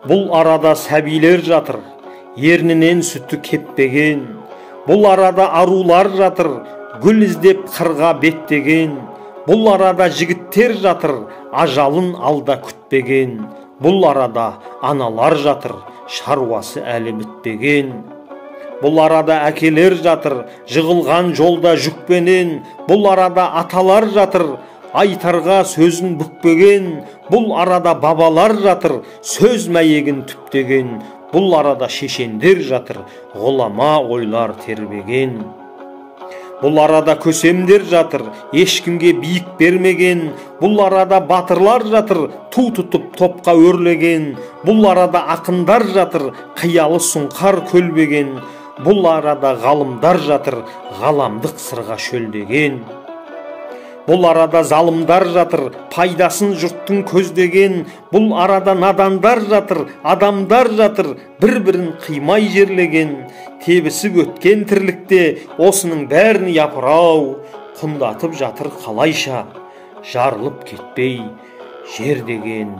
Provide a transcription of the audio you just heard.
Бұл арада сәбилер жатыр, ернінен сүті кеппеген. Бұл арада арулар жатыр, гүл іздеп қырға беттеген. Бұл арада жігіттер жатыр, ажалын алда күтпеген. Бұл арада аналар жатыр, шаруасы әлі бітпеген. Бұл арада әкелер жатыр, жығылған жолда жүкпенен. Бұл арада аталар жатыр, айтарға сөзін бүкпеген. Бұл арада бабалар жатыр, сөз мәйегін түптеген. Бұл арада шешендер жатыр, ғұлама ойлар тербеген. Бұл арада көсемдер жатыр, ешкімге биік бермеген. Бұл арада батырлар жатыр, ту тұтып топқа өрлеген. Бұл арада ақындар жатыр, қиялы сұңқар көлбеген. Бұл арада ғалымдар жатыр, ғаламдық сырға шөлдеген. Бұл арада залымдар жатыр, пайдасын жұрттың көздеген. Бұл арада надандар жатыр, адамдар жатыр, бір-бірін қимай жерлеген. Тебісіп өткен тірлікте осының бәрін япырау, құндатып жатыр қалайша, жарылып кетпей жер деген.